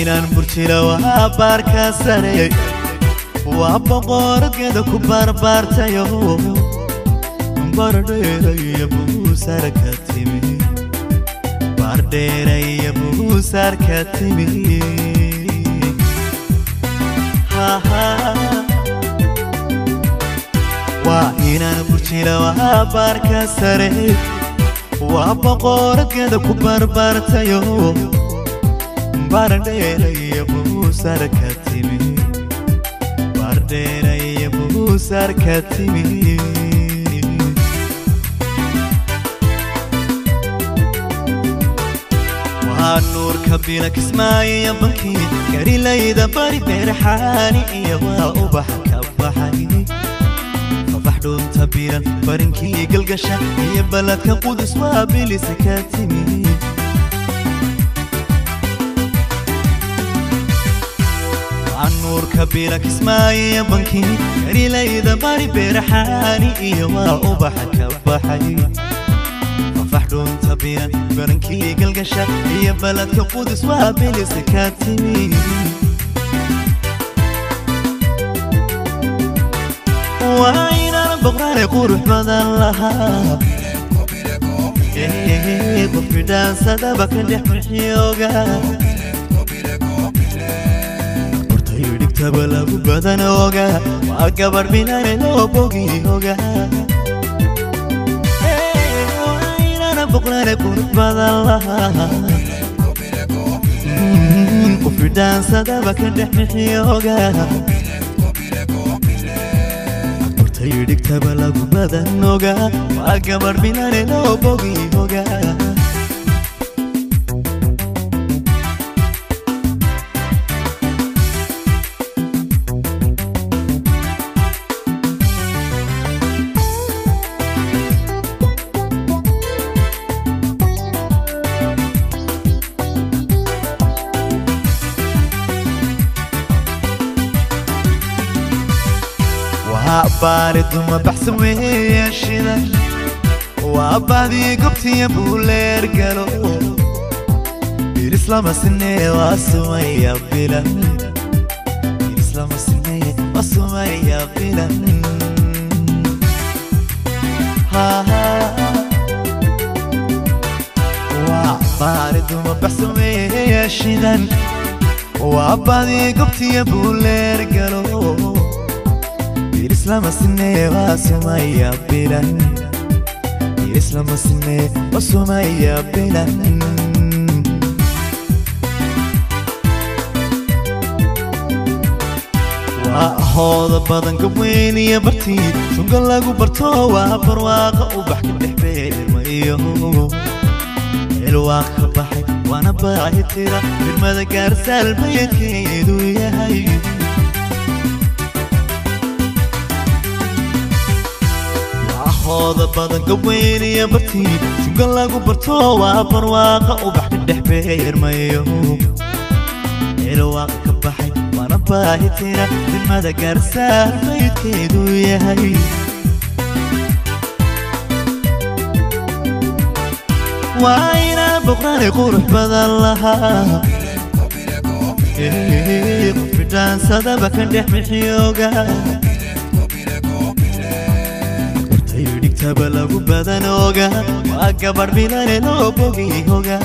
Inaan burjila waa baarka sare, waa boqoradgeeda ku barbaartayo, bardheeraya buusar ka timi, bardheeraya buusar ka timi. Waa inaan burjila waa baarka sare, waa boqoradgeeda ku barbaartayo, bardheeraya buusar ka timi, bardheeraya buusar ka timi. Waa nuurka bila Kismaayo bankii garilayda bari beerxaani, iyo waa ubax ka baxay fafax dhuunta biran barinkii galgasha, iyo baladka Qudus waa bilisa ka timi. Nuurka bila Kismaayo bankii garilayda bari beerxaani, iyo waa ubax ka baxay fafax dhuunta biran barankii galgasha, iyo baladka Qudus waa bilisa ka timi. Waa inaan boqraane qurux badan lahaa, qof bidhaansadaba ka dhex bixiyooga, qortayo dhigtaba lagu badan oga, waa gabarh bilane loo bogi oga. Waa inaan boqraane qurux badan lahaa, qof bidhaansadaba ka dhex bixiyooga, qortayo dhigtaba lagu badan oga, waa gabarh bilane loo bogi oga. Waa baari duma baxsan weeye shidan, waa bahdii gobtiya buuleer galo, bilislama sinee waa sumaya bilan, bilislama sinee waa sumaya bilan. Waa baari duma baxsan weeye shidan, waa bahdii gobtiya buuleer galo, bilislama sinee waa sumaya bilan, bilislama sinee waa sumaya bilan. Waa ahooda badan gabweyn iyo bartii sunga lagu barto, waa barwaaqa ubax ka dhex beermayo, elwaa ka baxay waana baahi tira firmada gaarsaal baydkeedu yahay. Hooda badan gabweyn iyo bartii sunga lagu barto, waa barwaaqa ubax ka dhex beermayo, elwaaqa ka baxay waana baahi tira firmada gaarsaal baydkeedu yahay. Waa inaan boqraane qurux badan lahaa, qof bidhaansadaba ka dhex bixiyooga, qortayo dhigtaba lagu badan oga, waa gabarh bilane loo bogi oga.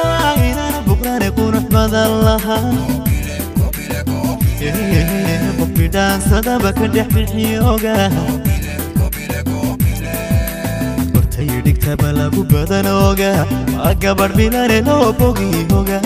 Waa inaan boqraane qurux badan lahaa, qof bidhaansadaba ka dhex bixiyooga, qortayo dhigtaba lagu badan oga, waa gabarh bilane loo bogi oga.